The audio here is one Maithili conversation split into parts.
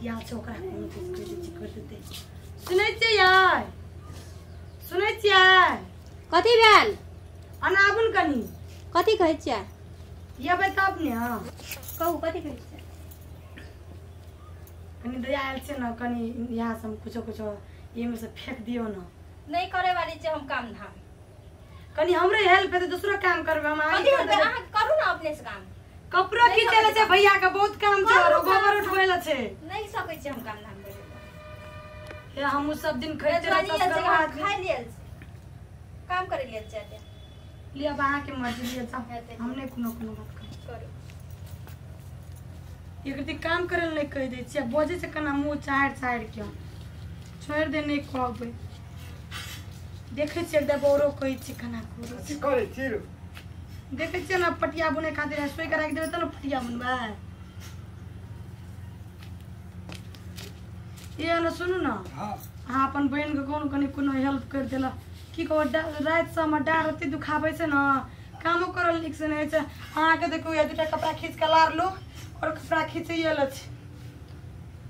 आयल छै ओकरा कोनो चीज कहि दै छियै, कर देतै। सुनै छियै यै? सुनै छियै? कथी भेल? अना आबू ने कनी। कथी कहै छियै? एबै तब ने। कहू कथी कहै छियै? कनी दया आयल छै ने, कनी यहाँ से हम कुछो कुछो एहिमे से फेंक दियौ ने। नहीं करे वाली छै हम काम धाम। कनी हमरे हेल्प हेतै, दोसरो काम करबै हम। कथी हेतै? अहाँ करू ने अपने से काम। कपड़ो खींचै ले छै भैया के, बहुत काम छै, और गोबर उठबै ले छै। नहीं सकै छी हम काम धाम करे। हे हमहूँ सब दिन खैते रहै छी, खाइ लेल काम करे लेल चाहते। लिअ अब अहाँके मर्जी, लिअ जाउ, हम नहि कोनो कोनो बात करू। एक काम करे ले नहि कहि दै छियै, बजै छै केना मुँह चारि चारि के। छोड़ि दे, नहि कहबै। देखै छियै एक औरो कहै छियै केना करै छी। देखै छियै ने पटिया बुनै खातिर सोइ के राखि देबै तब ने पटिया बुनबै। ये ने सुनू ने, अहाँ अपन बहिनके कोनो कनि कोनो हेल्प करि देलक की कहू। रातिसँ हमर डाँर एते दुखाबै छै ने, कामो करल नीकसँ नहि होइ छै। अहाँके देखू ये दूटा कपड़ा खींच कऽ लारलू और कपड़ा खींचैये लए छै।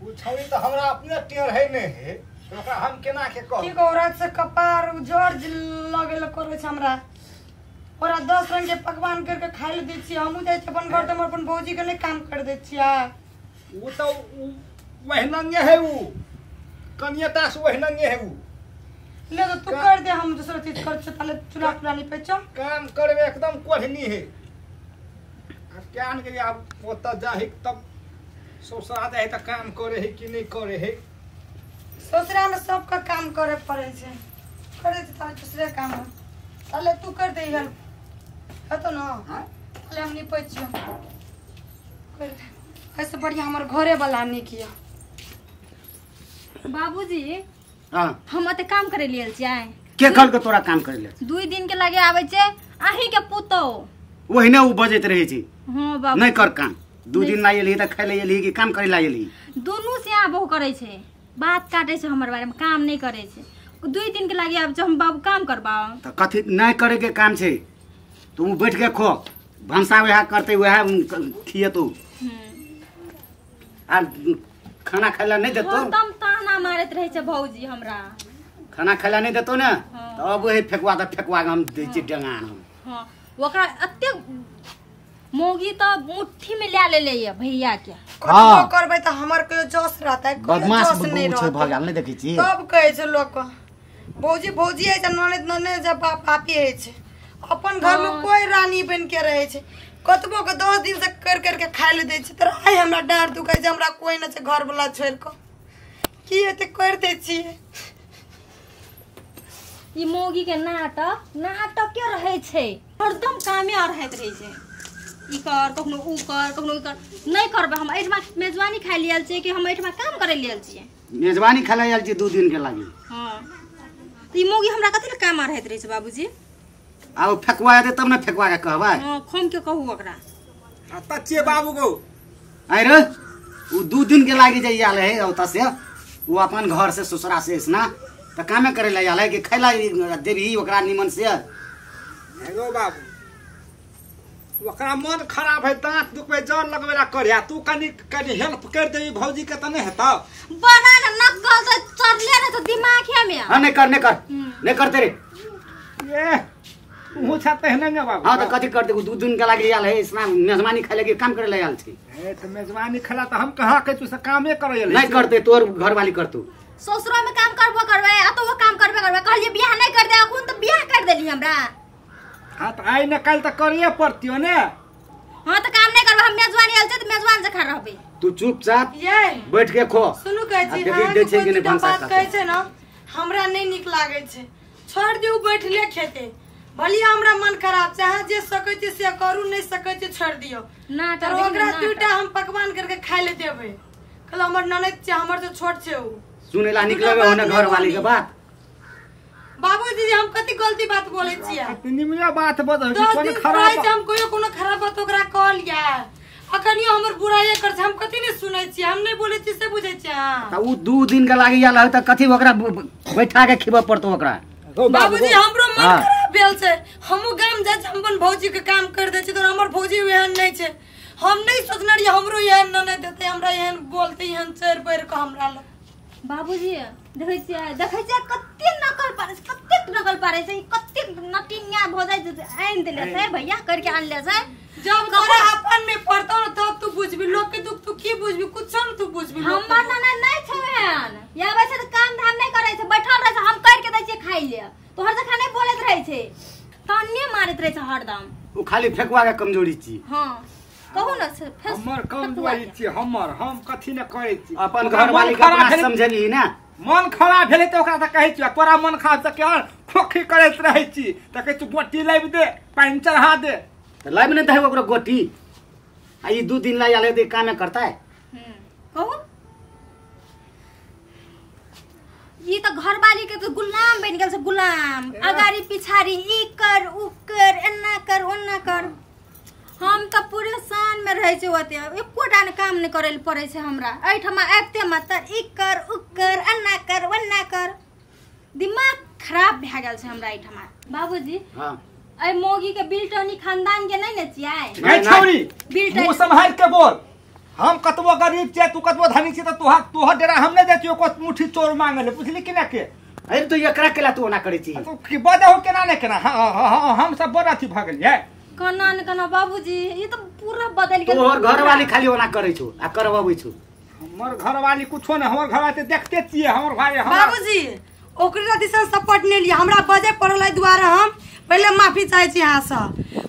ओ छौड़ी तऽ हमरा अपने टेढ़ है नहि है, ओकरा हम केना के कहब? की कहू, रातिसँ कपार जर लगै लए करै छै हमरा। ओकरा 10 रंग के पकवान करके खाइ लए दै छियै। हमहूँ जाइ छियै अपन घर तऽ हम अपन भौजीके नहि काम करि दै छियै। ओ तऽ ओहिनंगे है, ओ कनियता से ओहिनंगे है। ओ ले तो तू कर दे, हम दूसरा चीज कर छियै। ताले चूल्हा तुल्हा निपै छौ। काम करबे एकदम कोढ़नी है। आब क्या ने करियै, आब ओतऽ जाही तब ससुरा जाइ तऽ काम करे है कि नहि करे है। ससुरामे सबके काम करे पड़ै छै, करे छै ताले दूसरे काम है। ताले तू कर दे हेल्प हेतौ ने, ताले हम निपै छियौ कर दे। एहिसँ बढ़िआँ हमर घरे वाला नीक यऽ। बाबूजी हम एते काम करे लेल छियै। के कहलकै तोरा काम करे लेल? 2 दिन के लागे आबै छै अहीं के पुतौ। ओहिने ओ बजैत रहै छै। हां बाबू नहीं कर काम। 2 दिन ना एलही तऽ खाइ ले एलही कि काम करे ला एलही? दुनू से आ बहु करै छै, बात काटै छै हमर बारे में, काम नहीं करै छै। 2 दिन के लागे आबै छै हम बाबू काम करबाओ। तऽ कथी नहीं करे के काम छै? तू बैठ के खो, भनसा वएह करतै वएह खियेतौ। आ खाना खाइ ला नहीं देतौ? हरदम ताना मारैत रहै छै भौजी हमरा। खाना खाइ ला नहीं देतौ ने तऽ अब वही फेकुआ तऽ फेकुआ के हम दै छियै डेंगा हम। हां ओकरा एते मौगी तऽ मुट्ठी में ले लेले ये भैया के। कतबो करबै तऽ हमर कहियो जस रहतै, बदमाश जस नहि छै रहतै। भऽ गेल, नहि देखै छी? तब कहै छै लोक भौजी भौजी होइ छै, ननद ननद छै, बाप बापी होइ छै। अपन घर में कोई रानी बन के रहै छै। कतबो के 10 दिन से कर कर के खाइ लए दै छै तऽ आइ हमरा डाँर दुखाइ छै, हमरा कोई नहि छै घर वाला छोड़ि कऽ। की हेतै करि दै छियै। ई मौगी के नाटक नाटके रहै छै, हरदम कामे रहैत रहै छै। ई कर कखनो ऊ कर कखनो ई कर। नहीं करबै हम एहिठमा मेजबानी खाइ लेल छियै कि हम एहिठमा काम करै लेल छियै? मेजबानी खाइ लए आयल छियै 2 दिन के लागी। हां तऽ ई मौगी हमरा कथी लए काम रहैत रहै छै बाबूजी? आ ओ फेकुआ हेतै तब ने फेकुआ के कहबै। हां खोम के कहू ओकरा। आ तच्चे बाबू गो आइ रे, ओ 2 दिन के लागी जे आयल है ओतऽ से, ओ अपन घर से ससुरा से ना तऽ कामे करे ला आयल है कि खाइ ला देबही ओकरा निमन से? हेलो बाबू, ओकरा मन खराब है, दांत दुखबै, जर लगबै ला करिया। तू कनी कनी हेल्प कर देबी भौजी के तऽ नहि हेतौ? बड़ा ने नक्कल तऽ चढ़ले रहै तऽ दिमागे में। हां नहीं कर, नहीं कर, नहीं करते रे। ए तू छा तेहने ने बाबू। हां तऽ कथी करते? 2 दिन के लागी आयल है इसना मेजबानी खाइ लगी काम करे ला आयल छै। ए तऽ मेजबानी खेला तऽ हम कहाँ कहै छी से कामे करै एलै। नहीं करते तोर घरवाली करतौ। ससुरा में काम करबो करबै आ तो वो काम करबे करबै। कहलियै बियाह नहीं कर दे, अखन तऽ बियाह कर देली हमरा। हां तऽ आइ ने काल्हि तऽ करिये पड़तियो ने। हां तऽ काम नहीं करबै हम, मेजबानी आयल छै तऽ मेजबान जखा रहबै। तू चुपचाप ये बैठ के खो। सुनू कहै छी, देखी दै छै कि नहि भनसा बात कहै छै ने हमरा नहि नीक लागै छै। छोड़ दियौ बैठले खेते, भलिए हमरा मन खराब छै, अहाँ जे सकै छी से करू, नहि सकै छी छोड़ दियौ। नाटक ओकरा 2टा हम पकवान करके खाइ लए देबै। कहल हमर ननद छै, हमर से छोट छै उ। सुनै ला निक लगे होने घरवाली के बात। बाबूजी हम कति गलती बात बोलै छियै? निमने बात बजै छी, कोनो खराब हम कहियो कोनो खराब बात ओकरा कहलियै? अखनियो हमर बुराइए कर छै, हम कथी नहि सुनै छियै, हम नहि बोलै छियै से बुझै छियै अहाँ? तऽ उ 2 दिन के लागी आयल है तऽ कथी ओकरा बैठा के खिबऽ पड़तौ ओकरा? बाबूजी हमरो मन खराब भेल छै, हमहूँ गाम जाइ छी, हम अपन भौजी के काम कर दै छी, तऽ हमर भौजी एहन नहि छै। हम नहीं सोचने रहिए हमरो एहन ननद देते, हमरा एहन बोलते, एहन चढ़ पड़ के हमरा लग। बाबूजी देखै छियै, देखै छियै कते नकल पारै छै, कते नकल पारै छै, कते नटिनिया भऽ जाइ छै। आनि देले छै भैया करके आनले छै। जब तोरा अपन में पड़तो न तब तू बुझबी लोग के दुख, तू की बुझबी? कुछो न तू बुझबी। हमर ननद नहीं छै एहन, आबै छै तऽ काम धाम नहीं करै छै, बैठल रहै छै, हम कर के दै छियै खाइ ले, तोहर जखन नहीं बोलैत रहै छै, ताने मारैत रहै छै हरदम। उ खाली फेकुआ के कमजोरी छी। हां कहू न, हमर कमजोरी छी, हमर हम कथी न करै छी। अपन घरवाली के अपना समझली ना, मन खराब भेलै तऽ ओकरा तऽ कहै छी तोरा मन खराब तऽ केहन खोखी करैत रहै छी, तऽ कहै छी गोटी लाबि दे, पानि चढ़ा दे, तऽ लाबि नहि दे ओकरा गोटी। आ ई 2 दिन ला आयल है कामे करता है। कहू ई तऽ घरवाली के तो गुलाम बनि गेल छै, गुलाम, अगाड़ी पिछाड़ी ई कर उ कर, एना कर ओना कर। हम तऽ परेशान में रहै छी, ओते एकोटा ने काम नहि करै लए पड़ै छै हमरा। एहिठमा आबिते मात्र ई कर उ कर, एना कर ओना कर, दिमाग खराब भए गेल छै हमरा एहिठमा। बाबूजी हां एहि मौगी के बिलटौनी खानदान के नहीं ने छियै? गै छौरी मुंह सम्हारि के बोल, हम कतबो गरीब छियै तू कतबो धनी छियै तऽ तोहर तोहर डेरा हम नहि जाइ छियै ओकर मुट्ठी चोर मांगे ले, बुझली कि ना के? अरे तो एकरा केला तू ओना करै छी, तू की बजहु केना ने केना? हां हम सब बड़ अथी भऽ गेलियै। केना ने केना बाबूजी ई तऽ पूरा बदलि गेल। तोहर घरवाली खाली ओना करै छौ आ करबबै छौ। हमर घरवाली कुछो ने, हमर घरवाली तऽ देखते छियै हमर भाई। बाबूजी ओकरा दिसन सपोर्ट नहीं लिया, हमरा बजे पड़ल एहि दुआरे हम पहले माफी चाहे छी अहाँ से।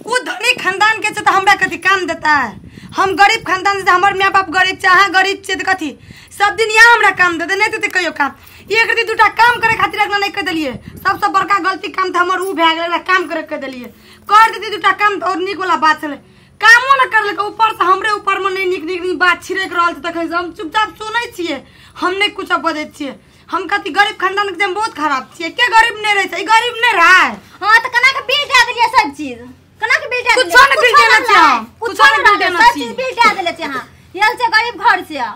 उ धनी खानदान के छै तऽ हमरा कथी काम देता है? हम गरीब खानदान से, हमर my बाप गरीब छै, अहाँ गरीब छियै तऽ कथी सब दिन यहाँ हमरा काम देते? नहीं देते कहियो काम। एक दिन दूटा काम करे खातिर अगला नहीं कर देलिए, सबसे बड़का गलती काम तऽ हमर उ भए गेल, काम करे के देलिए। कर देती दूटा काम तऽ और नीक वाला बात छलै, कामो न करलकै, ऊपर से हमरे ऊपर में नहीं नीक नीक नीक बात छिड़क रहल छै। तखन से हम चुपचाप सुनै छियै, हम नहीं कुछ बजै छियै। हम कथी गरीब खानदान के बहुत खराब छियै, के गरीब नहीं रहै छै? गरीब नहीं रहै। हां तऽ केना के बिल दे देलियै सब चीज, केना के बिल दे देलियै? कुछो ने बिल देना छै, कुछो ने बिल देना सब चीज बिल दे देले छै। हां यल छै गरीब घर से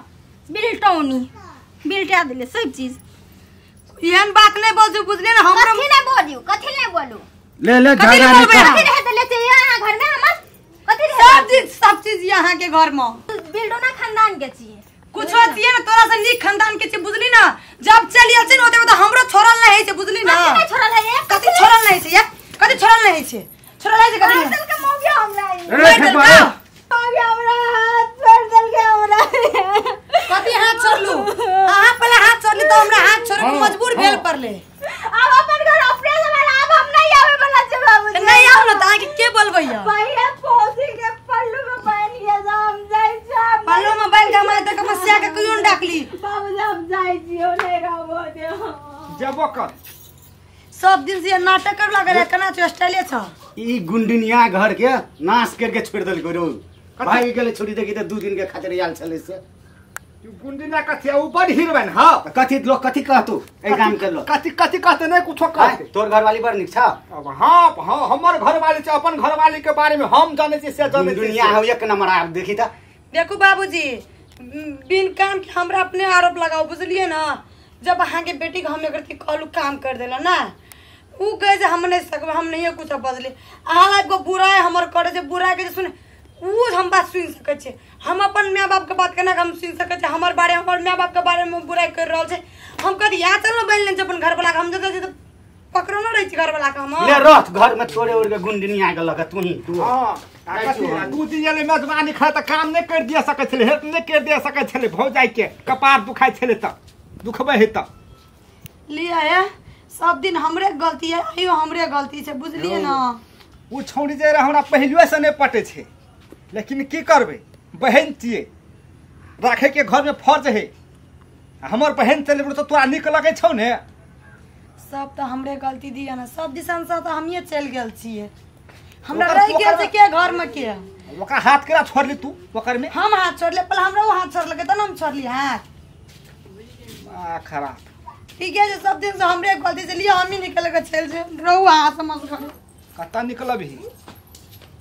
बिल टौनी बिल दे देले सब चीज। एहन बात नहीं बोलू, बुझलियै ना? हमरा कथी नहीं बोलियो, कथी नहीं बोलू? ले ले झगड़ा नहीं कर। कथी रह देले छै यहां घर में हमर? कथी रह सब चीज, सब चीज यहां के घर में बिलडोना खानदान के छी, कुछो छियै ना, तोरा से नीक खानदान के छी, बुझली ना? जब चलि आयल छै ने ओते ओते हमरो छोड़ल नहीं है छै, बुझली ना? कथी छोड़ल है? कथी छोड़ल नहीं छै? कथी छोड़ल नहीं छै? छोड़ल है छै कथी? देल के मौगी हमरा ए ठेकुआ मौगी हमरा हाथ छोड़ देल के हमरा। कथी हाथ छोड़लू? अहाँ पहले हाथ छोड़ली तो हमरा हाथ छोड़े के मजबूर भेल पड़ले। अब अपन घर अपने से अब हम नहीं आवे वाला छै बाबूजी। नहीं आओ ना त अहाँ के के बोलबैया? भैया फौजी के पल्लू में बांध के हम जाय छी, पल्लू में बांध के हमरा त समस्या के क्यों डाकली? बाबूजी हम जाय छी, नहीं रहबो दे जबो कर। सब दिन से नाटक कर लागल है, केना छै स्टाइले छ। ई गुंडनिया घर के नाश करके छोड़ देलको रो भाई गेले छोड़ी देखी त 2 दिन के खातिर आयल छलै से। ई गुंडनिया कथी उ बड़ हीरोइन। हां कथी लोग कथी कहतू ए काम के लोग कथी कथी कहते नहीं कुछो कहते। तोर घरवाली बड़ नीक छ। अब हां हां हमर घरवाली छै, अपन घरवाली के बारे में हम जानै छी से जानै छी। गुंडनिया हो एक नंबर। आप देखी त देखू बाबूजी बिन काम के हमरा अपने आरोप लगाओ, बुझलिए ना? जब अहाँ के बेटी के हम एकर कहलू काम कर देला ना, उ कहे जे हम नहीं सकब, हम नहीं कुछ बदले। अहाँ लाइफ को बुरा है हमर करे जे बुरा के जे सुने उ हम बात सुन सकै छियै। हम अपन my बाप के बात केना हम सुन सकै छियै? हमर बारे हमर my बाप के बारे में बुराई कर रहल छै। हम कथी यहाँ चल बनि लेने छै अपन घरवाला के, हम जतऽ छियै तऽ पकड़ो न रहै छी घरवाला के। हम ले रथ घर में छोड़े उड़ के गुंडनिया के लग तू ही तू। हां 2 दिन एले मेजबानी खा त काम नहीं कर दिया सकै छलै, हेल्प नहीं कर दिया सकै छलै, भौजाई के कपार दुखाइ छलै त दुखबै है त लिया है। सब दिन हमरे गलती है, आइयो हमरे गलती छै, बुझलिए ना? उ छौड़ी जे रहे हमरा पहिलुए से नहीं पटे छै, लेकिन की करबै, बहन छियै, राखे के घर में फर्ज है। हमर बहन चले तो तोरा नीक लगै छौ ने? सब तो हमरे गलती दिया ना, सब दिसन से तो हमिए चल गेल छियै। हमरा रह गेल छै के घर में के ओकरा हाथ केना छोड़ली तू? ओकर में हम हाथ छोड़ले, पहले हमरा वो हाथ छोड़लकै तब हम छोड़ली हाथ। आ खराब ठीक है, सब दिन से हमरे गलती से लिए हम ही निकल के चल जे रहू। अहाँ समझ करू कतऽ निकलबही?